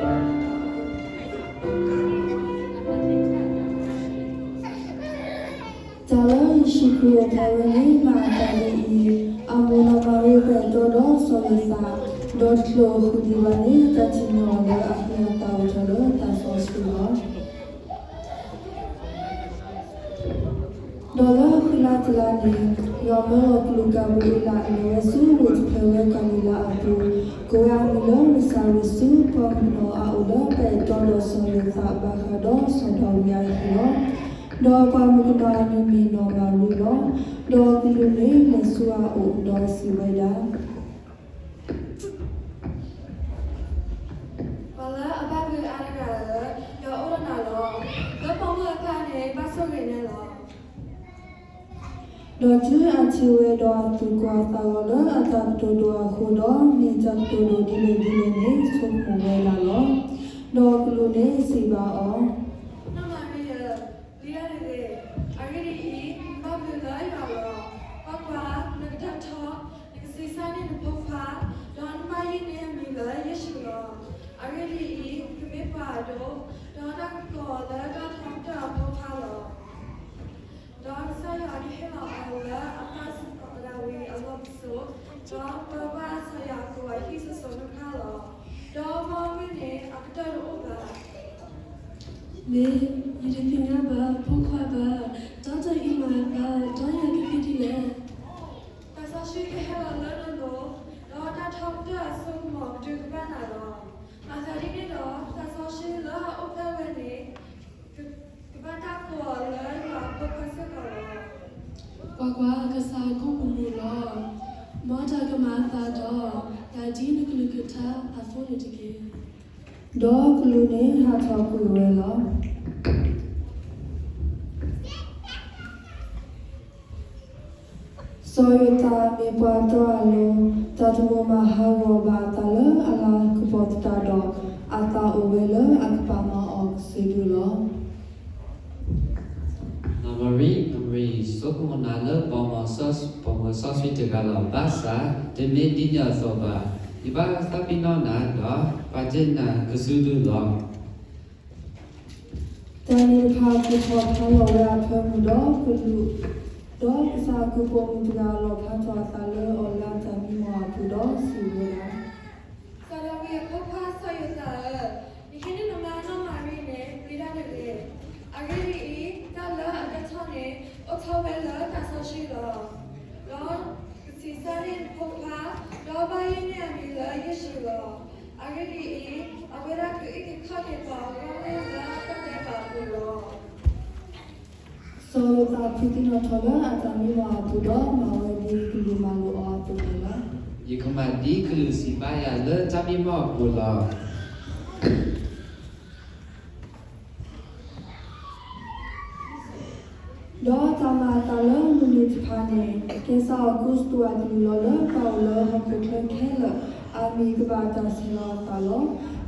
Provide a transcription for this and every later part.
တၢ်လၢယ့ၣ်ၡူးခရံာ်အိၣ်ဖျဲၣ်ဝဲန့ၣ် မၤအသးဒ်အံၤ, အမိၢ်နီၢ်မၤရံပအဲၣ်တီဒီးစီၤယိၤသး, ဒီးတချုးအိၣ်ဃုာ်ဒံးဘၣ်န့ၣ် တၢ်ထံၣ်န့ၢ်အီၤလၢအဟ့ၣ်အသးအိၣ်ထီၣ်လၢသးစီဆှံလီၤ. ဒီးလၢဃုလါတလါန့ၣ်, ယွၤမၢလီၤကလူးကၤဘြံၤအ့လး လဲၤဝဲဆူဝ့ၢ်တဖျၢၣ်လၢကၤလံၤလါအပူၤ, ကိးဝဲအမံၤလၢနၤစၤရ့းဆူ, ပှၤမုၣ်ကနီၤအအိၣ်လၢပအဲၣ်တီဒီးစီၤယိၤသးဘၣ်ဃးဒီးစီၤဒၤဝံးအဟံၣ်လီၤ. ဒီးပှၤမုၣ်ကနီၤအမံၤမ့ၢ်နီၢ်မၤရံလီၤ. ဒီးကလူးန့ၣ်လဲၤဆူအအိၣ် ဒီးစံးဝဲဒၣ် ပှၤလၢအဘၣ်ဘျုးအါတဂၤဧၢ, ယွၤအိၣ်ဒီးနၤလီၤ. လၢပိာ်မုၣ်အကျါန့ၣ် ဘၣ်ဆိၣ်ဂ့ၤနဲလီၤ. ဒီးတုၤအထံၣ်ဝဲဒီးအသူၣ်ကိၢ်အသးဂီၤလၢအတၢ်ကတိၤဒိၣ်အဃိဒီး, မ့ၢ်တၢ်ကတိၤဒိၣ်ဒ်လဲၣ်ဒ်လဲၣ်န့ၣ် ဆိကမိၣ်ဝဲဒၣ်လီၤ. ဒီးကလူးန့ၣ်စံးဘၣ်အီၤ, နီၢ်မၤရံဧၢ, ပျံၤတၢ်တဂ့ၤ, အဂ့ၢ်ဒ်အံၤ, နဘၣ်ဘျုးလၢယွၤလီၤ. ကွၢ်ကွၢ်, နကဒၢထီၣ်, နကဆံးစၢ်န့ၢ်နဖိခွါ, ဒီးနဘၣ်ယုၢ်န့ၢ်အမံၤလၢယ့ၣ်ၡူးလီၤ. အဂ့ၢ်ဒ်အံၤ, နကမ့ၢ်ပှၤအဒိၣ်, ဒီးနကကိးအီၤလၢတၢ်ထီကတၢၢ်အဖိခွါလီၤ. ဒီးကစၢ်ယွၤကဟ့ၣ်လီၤအီၤလၢအပၢ်စီၤဒၤဝံးအလီၢ်ပစိာ်, ဒီးပၢဘၣ်စီၤယၤကိာ်အဟံၣ်စိၤစိၤဃၣ်ဃၣ်လီၤ. ဒီးအမါအမုၢ်န့ၣ် အကတၢၢ်တအိၣ်ဘၣ်. မ့ၢ်, ယတသ့ၣ်ညါဘၣ်, ဖိခွါဘၣ်, တၢ်တၢ်အံၤမၤအသး, ဒီးယၤကသ့ဒ်လဲၣ်. သးစီဆှံကဟဲလီၤလၢနလိၤ, ဒီးတၢ်ထီကတၢၢ်အစိကမီၤကတုၤကဘၣ်နၤလီၤ. မၤသးဒ်န့ၣ်ဒီး, သးစီဆှံလၢအအိၣ်ဖျဲၣ်ဝဲန့ၣ် ကဘၣ်တၢ်ကိးအီၤလၢယွၤအဖိခွါစ့ၢ်ကီးလီၤ. ကွၢ်ကွၢ်, ကစၢ်အကိာ်ပူၤမုာ်လီၤ. မ်တၢ်ကမၤအသးဒီး, တၢ်ဒ်နကလုၢ်ကထါအသိးန့ၣ်တက့ၢ်. ဒီးကလူးန့ၣ်ဟးထီၣ်ကွံာ်ဝဲလီၤ. စီၤယိၤသးမ့ၢ်ပှၤတီအလိၤ, တၢ်တမိၣ်မၤဟးဂီၤဘၣ်အသးလၢအလၤကပီၤသတးဒီး, အသးအိၣ်ဝဲလၢအကပာ်မၤအီၤကစုဒုလီၤ. နီၢ်မၤရံ, နီၢ်မၤရံ, ဆိကမိၣ်နၤလၢပိာ်မုၣ်စီဆှံ, ပိာ်မုၣ်စီဆှံတဂၤလီၤ. ဘၣ်ဆၣ်, တမ့ၢ်ဒ်န့ၣ်အသိးဘၣ်. ယဘၣ်သးပ့ၤနီၣ်နၤ, ဒီးပာ်တ့ၢ်နၤကစုဒုလီၤ. တၢ်န့ၣ်တဖၣ်ကူၣ်ထီၣ်ဖးလီၤဝဲအဖၢမုၢ်ဒီးကလူး, ဒီးကစၢ်အကုၢ်ပိာ်မုၣ်တဂၤလီၣ်ဖျါထီၣ်အသးလၢအီၤလၢအတၢ်မံမီၢ်အပူၤဒီးစံးဝဲဒၣ်, စီၤဒၤဝံးအဖိခွါစီၤယိၤသးဧၢ, နဟံးန့ၢ်နမါနီၢ်မၤရံန့ၣ် ပျံၤတၢ်တဂ့ၤ. အဂ့ၢ်ဒ်အံၤ, တၢ်လၢအဒၢထီၣ်န့ၣ် အိၣ်ထီၣ်ဝဲလၢသးစီဆှံလီၤ. ဒီးကဆံးစၢ်န့ၢ်နဖိခွါ, ဒီးဘၣ်ယုၢ်န့ၢ်အမံၤလၢယ့ၣ်ၡူးလီၤ. အဂ့ၢ်ဒ်အံၤ, အဝဲဒၣ်ကအုၣ်က့ၤခီၣ်က့ၤပှၤအဂီၢ်မ့ၢ်လၢတၢ်ဒဲးဘးအပူၤလီၤ. စီၤယိၤသးဖုးသံနီၣ်ထီၣ်လၢအတၢ်မံမီၢ်အပူၤဒီးမၤဝဲဒ်ကလူးမၤလိာ်အီၤအသိးန့ၣ်လီၤ. ယကမၤဒ်ကလူးစံးဘၣ်ယၤလၢတၢ်မံမီၢ်အပူၤလီၤ. ဒီးတၢ်မၤအသးလၢမုၢ်နံၤတဖၣ်န့ၣ်, ကဲစၢ်အီကူးစတူးအကလူးလီၤလၢပှၤအိၣ်လၢဟီၣ်ခိၣ်ချၢခဲလၢာ်, အမံၤကဘၣ်တၢ်ဆဲးလီၤအသးလီၤ.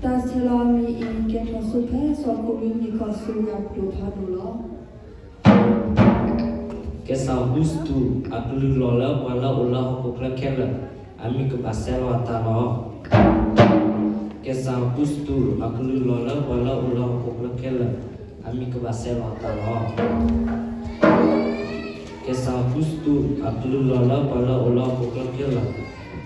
တၢ်ဆဲးလီၤအမံၤအံၤ ကဲထီၣ်ဆိဖဲစီၤကူၤရံနံၣ်ကီၢ်စူၤရံယၤကတိၤဖးဒိၣ်လီၤ. ကဲစၢ်အီကူးစတူးအကလူးလီၤလၢပှၤလၢအိၣ်လၢဟီၣ်ခိၣ်ချၢခဲလၢာ်, အမံၤကဘၣ်ဆဲးလီၤအသးလီၤ. ကဲစၢ်အီကူးစတူးအကလူးလီၤလၢပှၤလၢအိၣ်လၢဟီၣ်ခိၣ်ချၢခဲလၢာ်, အမံၤကဘၣ်ဆဲးလီၤအသးလီၤ. ကဲစၢ်အီကူးစတူးအကလူးလီၤလၢပှၤလၢအိၣ်လၢဟီၣ်ခိၣ်ချၢခဲလၢာ်,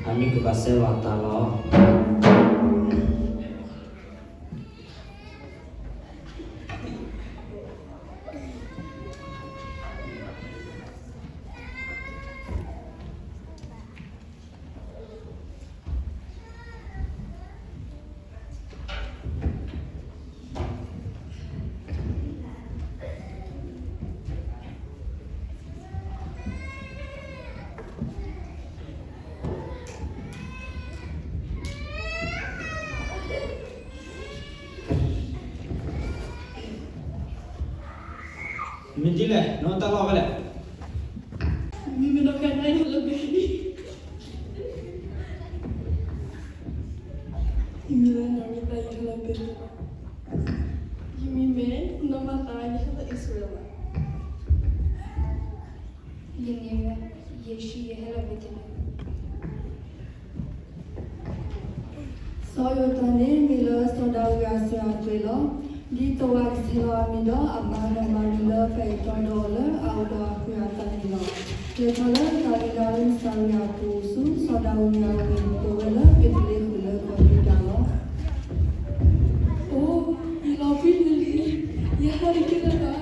အမံၤကဘၣ်ဆဲးလီၤအသးလီၤ. မ့ၢ်ဒ်လဲၣ်, နတၢ်လီၢ်ဖဲလဲၣ်. မ့မ့ၢ်နီၢ်ကါနါယဟဲလၢဘ့ၣ်, ယမံၤလၢနီၢ်ရံသါ ယဟဲလၢဘ့ၣ်, ယမံၤမ့ၢ်နီၢ်မၤသါ ယဟဲလၢအံၣ်စရ့လး. ယမံၤမ့ၢ်ယ့ၣ်ၡူး ယဟဲလၢဘ့ၣ်သလ့း. စီၤယိၤသးန့ၣ်မ့ၢ်လၢစီၤဒၤဝံးအစၢၤအသွဲၣ်လီၤ. ဒ်သိးအကဆဲးလီၤအမံၤဒီးအမါနီၢ်မၤရံလၢပအဲၣ်တီဒီးအီၤလၢအအိၣ်ဒီးအဃုာ်အသးန့ၣ်လီၤ. လဲၤထီၣ်လၢတၢ်မ့ၢ်တၢ်လၢမုၢ်ဆါဝံၤအပူၤဆူ စီၤဒၤဝံးအဝ့ၢ် ပဝဲလၢဘ့းသလ့ဟဲၣ်လၢကီၢ်ယူဒၤလီၤ. အိ, ယလီၤကွံာ်လံ, ယဟဲတက့ၢ်လၢၤဘၣ်.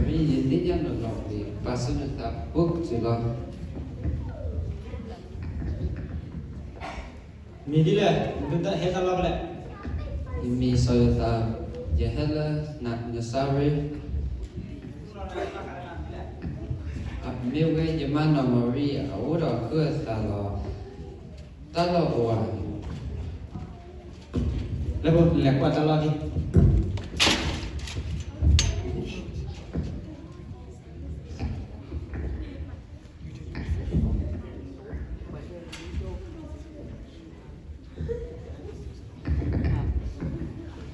မ့ၢ်ယသ့ၣ်ညါနၤလီၤ, ပာ်ဆူၣ်နသးဖိကတုၤလီၤ. မ့ၢ်ဒ်လဲၣ်, နဟဲတၢ်လီၢ်ဖဲလဲၣ်. ယမ့ၢ်စီၤယိၤသး, ယဟဲလၢနစၤရ့း, မ့ၢ်ဝဲယမါနီၢ်မၤရံအအိၣ်ဒီးအဃုာ်အသးလီၤ. တၢ်လီၢ်အိၣ်ဧါ. လဲၤကွၢ်တၢ်လီၢ်ဒံး. တၢ်လီၢ်တအိၣ်လၢၤဘၣ်, အိၣ်ထဲတၢ်လီၢ်တခါ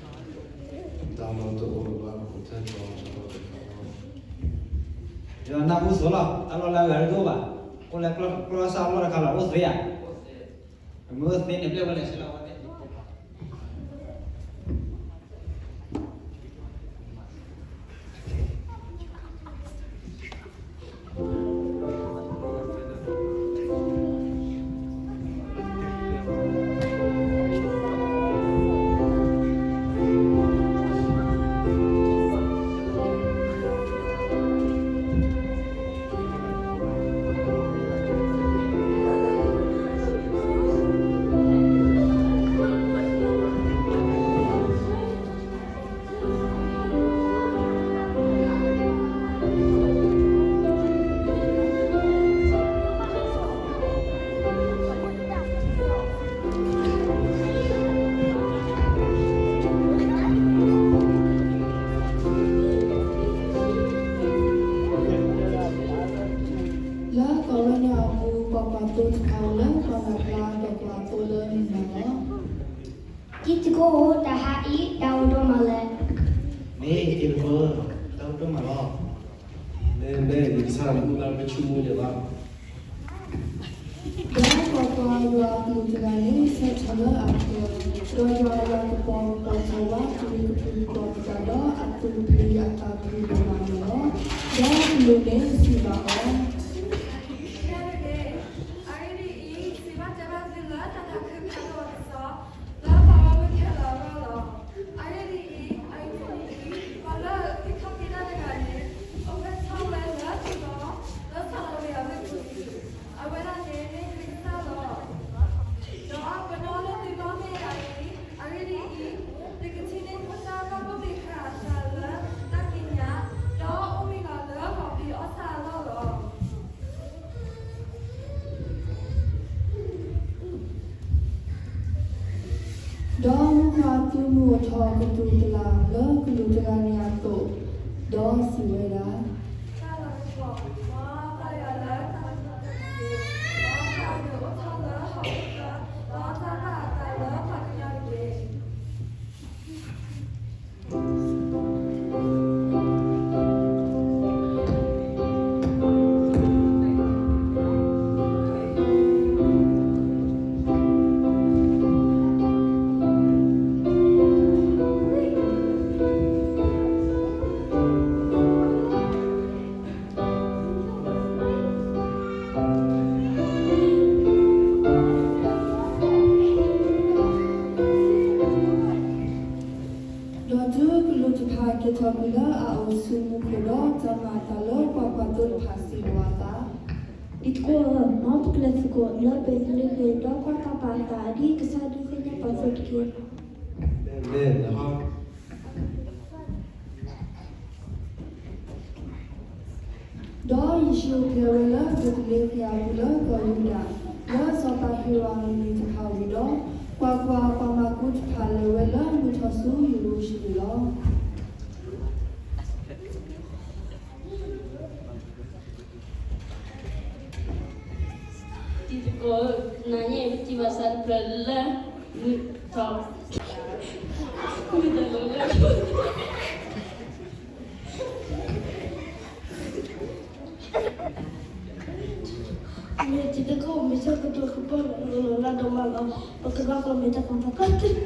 လီၤ. ယနၢ်ဟူစိၤလီၤ, တၢ်လီၢ်လၢအဂၤတအိၣ်ဘၣ်, အိၣ်လၢကျီၢ်စၢ်လီၢ်တခါလီၤ, အိၣ်သ့ဧါ. မ့ၢ်အိၣ်သ့န့ၣ် ဘျဲၣ်ဝဲလဲၤဆဲးလီၤဝဲသ့ လၢကီၢ်ဝဲန့ၣ်အပူၤ ပှၤကွၢ်သိတဖၣ်အိၣ်လၢပှၤနၢ်ပျၢ်ဒီးကွၢ်သိလၢမုၢ်နၤလီၤ. တံၤသကိးဧၢ, တဟါအံၤ တၢ်အိၣ်ဒီးမၤလဲၣ်. မ့ၢ်တံၤသကိးဧၢ, တၢ်အိၣ်ဒီးမၤလီၤ. မ့ၢ်မ့ၢ် ယကစၢ်မူလၢပဆိကမိၣ်န့ၣ်လီၤ. ဒီးကွၢ်ကွၢ်, ယွၤအကလူးတဂၤန့ၣ် ဆၢထၢၣ်လၢအပျၢၤ, ဒီးယွၤအလၤကပီၤကပီၤထီၣ်ဝဲ ကရံးကပူၤကပီၤကတၢၢ်ဒီးအသူၣ်ဖှံအသးဖှံဒိၣ်မးန့ၣ်လီၤ. ဒီးကလူးန့ၣ်စံးဘၣ်အီၤ, အဂ့ၢ်ဒ်အံၤ, စံးဘၣ်တဲဘၣ်သုလၢတၢ်သးခုဖးဒိၣ်အကစီၣ် လၢပှၤဂီၢ်မုၢ်ခဲလၢာ်အဂီၢ်လီၤ. အဂ့ၢ်ဒ်အံၤ, အဂ့ၢ်ဒ်အံၤ, ပှၤလၢအသံခီၣ်က့ၤတၢ်တဂၤန့ၣ် အိၣ်ဖျဲၣ်ထီၣ်ဝဲလၢထံကီၢ် လၢစီၤဒၤဝံးအဝ့ၢ်ပူၤလံ. အဝဲဒၣ်န့ၣ်မ့ၢ်ခရံာ်ကစၢ်လီၤ. ဒီးပနီၣ်လၢသုနီၣ်မ့ၢ်အဂ့ၢ်, အဂ့ၢ်ဒ်အံၤ, သုကထံၣ်န့ၢ်ဖိသၣ်ဘၣ်ဘိၣ်ဘ့ၣ်ခၢၣ်အသးလၢတၢ်ကံးညာ်, ဒီးအိၣ်မံလီၤလၢဂီၤဖံးအီၣ်ဆၣ်အလီၢ်လီၤ. ဒီးမူခိၣ်အသုမုၢ်အိၣ်ထီၣ်ကတိၤတလၢ်လၢကလူးတဂၤန့ၣ်အသိး, ဒီးစံးဝဲဒၣ်, တၢ်လၤကပီၤ, မၤသးယွၤလၢတၢ်သးကပီၤတက့ၢ်, ဒီးတၢ်အဒၢးအိၣ်ထီၣ်လၢဟီၣ်ခိၣ်ချၢ, ဒီးတၢ်ဘၣ်အသးလၢပှၤကညီတက့ၢ်. ဒီးတုၤကလူးတဖၣ်က့ၤထီၣ်ကွံာ်လၢအအိၣ်ဆူမူခိၣ်ဒီး တၢ်မၤအသးလၢပှၤကွၢ်သိတဖၣ်စံးဘၣ်အသး, တံၤသကိးဧၢ, မ်ပကလဲၤသကိးလၢဘ့းသလ့ဟ့မ် ဒီးကွၢ်တၢ်ဘၣ်အသး ဒ်ကစၢ်ဒုးသ့ၣ်ညါပှၤအသိးတက့ၢ်. ဒီးယ့ၣ်ၡူးအိၣ်ဖျဲၣ်ဝဲလၢဘ့းသလ့ဟ့မ်အပူၤလၢကီၢ်ယူဒၤ, လၢစီၤပၤဟ့ၤရိာ်အမုၢ်နံၤတဖၣ်ဝံၤဒီး, ကွၢ်ကွၢ်, ပှၤမၤကူတဖၣ်လဲၤဝဲလၢမုၢ်ထီၣ်ဆူယရူၤၡလ့ၣ်လီၤ. တံၤသကိးဧၢ, နၤညါအံၤ ပထံၣ်ဘၣ်စးတဖျၢၣ်လၢမုၢ်ထီၣ်, မုၢ်ထီၣ်လၢ မ့ၢ်တံၤသကိး မ့ၢ်ဆၢကတီၢ်ကပီၤလီၤလီၤလးဒိၣ်မးလီၤ. ပကဘၣ်ကွၢ် မ့ၢ်တၢ်ကီတၢ်ခဲ မ့ၢ်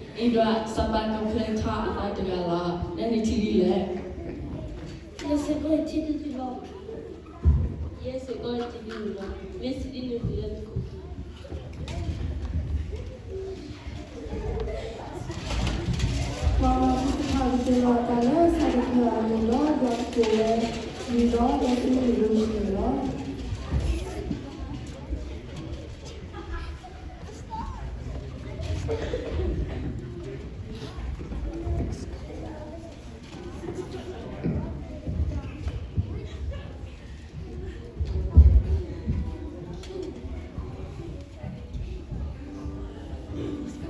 အံၤဒၣ် စီၤပၤကဖျါထီၣ်အသးတဂၤလီၤ. နနထံၣ်ဒ်လဲၣ်. ယဲစ့ၢ်ကီးထံၣ်ဒ်န့ၣ်လီၤ. ယဲစ့ၢ်ကီးထံၣ်ဒ်န့ၣ်လီၤ. မ့ၢ်စံးဒ်န့ၣ်လီၤ. ပှၤမၤသံတဖၣ်ကတဲလီၤအသးလၢဆၣ်တဖျၢၣ်အလိၤဒီး ယွၤကိးဝဲဝံၤဒီး လၢသုမုၢ်ဒိၣ်န့ၣ်လီၤ.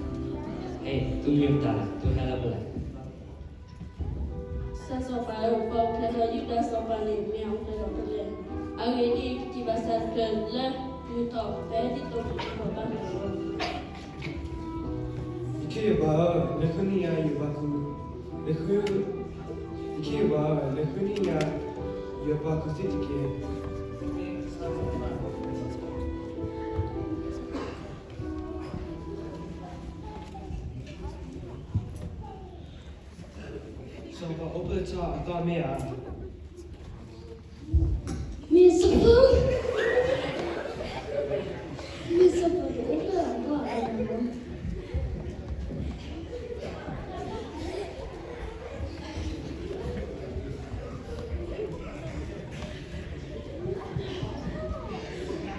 ဟဲ သုမ့ၢ်ပတၢ်လဲၣ်, သုဟဲလၢပလဲၣ်. စီၤပၤဧၢ, ပှၤအိၣ်ဖျဲၣ်ထီၣ်ယူဒၤစီၤပၤန့ၣ် မ့ၢ်အအိၣ်ဖျဲၣ်ထီၣ်ဖဲလဲၣ်. အဂ့ၢ်ဒ်အံၤ, ပထံၣ်ဘၣ်ဆၣ်တဖျၢၣ်လၢ မုၢ်ထီၣ်ဖဲဒ်သိးမုၢ်ထီၣ်ဘၣ်န့ၣ်လီၤ. ယခ့ယပှၤဧၢ, နဃုန့ၢ်ယၤယပှၤခူၣ်, နဃု, ယခ့ယပှၤဧၢ, နဃုန့ၢ်ယၤယပှၤခူၣ်သ့ၣ်တက့ၢ်. စီၤပၤအိၣ်ဖျဲၣ်ထီၣ်အသးမ့ၢ်ဧါ. မ့ၢ်စီၤပၤ, မ့ၢ်စီၤပၤအိၣ်ဖျဲၣ်အသးမ့ၢ်ဧါ. က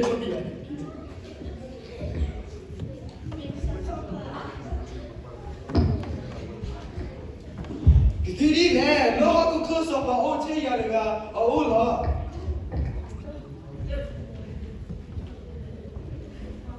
သံဒ်လဲၣ်, လၢဟီၣ်ခိၣ်ချၢစီၤပၤအိၣ်ထဲယၤတဂၤအအိၣ်လီၤ.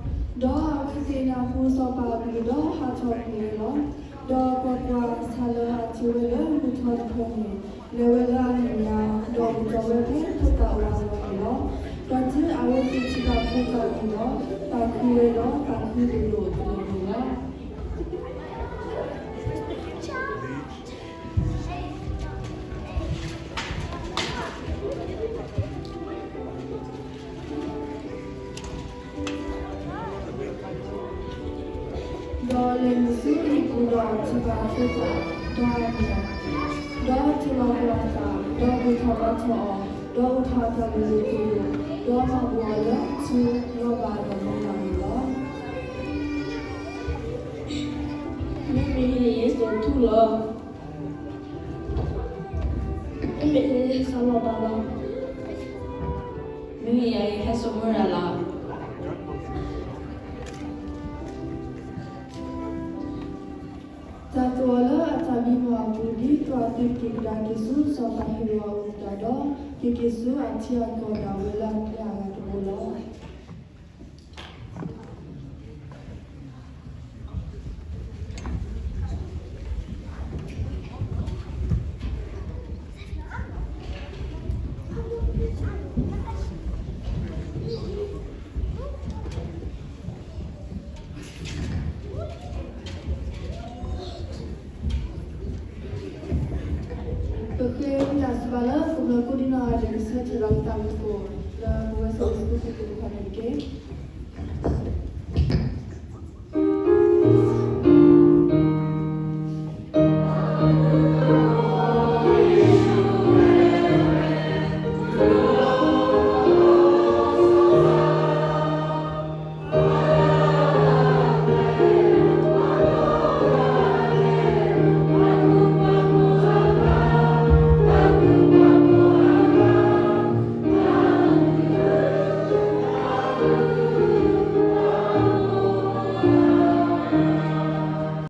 ဒီးအဝဲသ့ၣ်နၢ်ဟူစီၤပၤအကလုၢ်ဒီးဟးထီၣ်ကွံာ်ဝဲလီၤ. ဒီးကွၢ်ကွၢ်, ဆၣ်လၢအထံၣ်ဝဲလၢမုၢ်ထီၣ်တဖျၢၣ်န့ၣ် လဲၤဝဲလၢအမဲာ်ညါ, ဒီးအိၣ်ဒီးဝဲဖဲဖိသၣ်အဝၤအလီၢ်န့ၣ်လီၤ. ဒီးတုၤအဝဲသ့ၣ်ထံၣ်ဘၣ်ဖိသၣ်န့ၣ်ဒီး သးခုဝဲဒီးသးခုဒိၣ်ဒိၣ်အသိးန့ၣ်လီၤ. ဒီးလဲၤနုာ်ဆူဟံၣ်ပူၤဒီးထံၣ်ဘၣ်အဖိသၣ်, ဒီးအမဲာ်, ဒီးထူၣ်လီၤပှီၢ်အသး, ဒီးဘူၣ်ထီၣ်ဘါထီၣ်အီၤ, ဒီးအိၣ်ထီၣ်အသးလၢလၢပှဲၤပှဲၤ, ဒီးမၤဘူၣ်အီၤလၢထူလီၤဘၣ်ဒီးမုၢ်လၢ်န့ၣ်လီၤ. မ့မ့ၢ်ယဲယ့ၣ်ၡူးထူလီၤ. မ့မ့ၢ်ယဲယဟဲစိာ်လီၤဘၣ်လီၤ. မ့မ့ၢ်ယဲယဟဲစိာ်မုၢ်လၢ်လီၤ. တၢ်သိၣ်အီၤလၢအတၢ်မံမီၢ်အပူၤ ဒ်သိးအသုက့ၤကဒါက့ၤဆူစီၤပၤဟ့ရိၣ်အအိၣ်တဖၣ်ဒီး ကက့ၤဆူအထံအကီၢ်ဒၣ်ဝဲလၢအကါအဂၤတဘိလီၤ. ပဃ့ဝံသးစူၤဘၣ်လၢ ကမျၢၢ်ကိးဒံနီၢ်ဂၤဒဲး ကဆၢထၢၣ်လီၤပသးမူခိၣ်လၢပဝဲစိာ်ဆူကစၢ်သ့ၣ်တဖၣ်န့ၣ်တက့ၢ်.